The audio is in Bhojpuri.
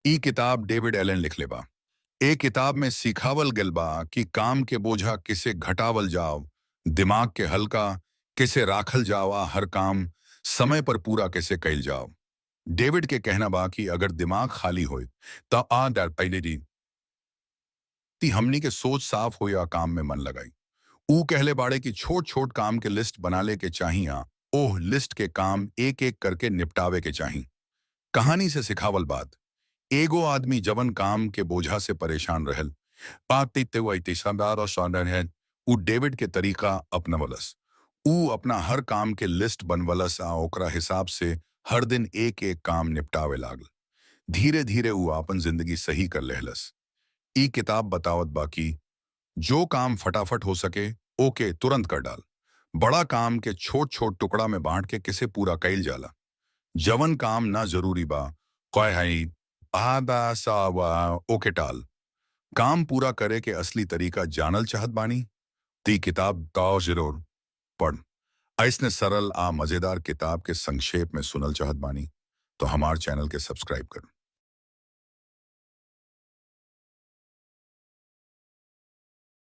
ई किताब डेविड एलन लिखले बा। ए किताब में सिखावल गेल बा कि काम के बोझा किसे घटावल जाव, दिमाग के हल्का किसे राखल जाव आ हर काम समय पर पूरा कैसे कइल जाव। डेविड के कहना बा कि अगर दिमाग खाली होए त आ डर पहले दी ती हमनी के सोच साफ हो या काम में मन लगाई। ऊ कहले बाड़े कि छोट छोट काम के लिस्ट बना ले के चाही आ ओह लिस्ट के काम एक एक करके निपटावे के चाही। कहानी से सिखावल बात, एगो आदमी जवन काम के बोझा से परेशान रहल है, ऊ डेविड के तरीका अपनवलस। ऊ अपना हर काम के लिस्ट बनवलस आ ओकरा हिसाब से हर दिन एक एक काम निपटावे लागल। धीरे धीरे ऊ आपन जिंदगी सही कर लेहलस। ई किताब बतावत बाकी जो काम फटाफट हो सके ओके तुरंत कर डाल। बड़ा काम के छोट छोट टुकड़ा में बांट के किसे पूरा कइल जाला। जवन काम ना जरूरी बा कह हई आ बा सा वा ओके टाल। काम पूरा करे के असली तरीका जानल चाहत बानी ती किताब ताओ जरूर पढ़। ऐसने सरल आ मजेदार किताब के संक्षेप में सुनल चाहत बानी तो हमार चैनल के सब्सक्राइब कर।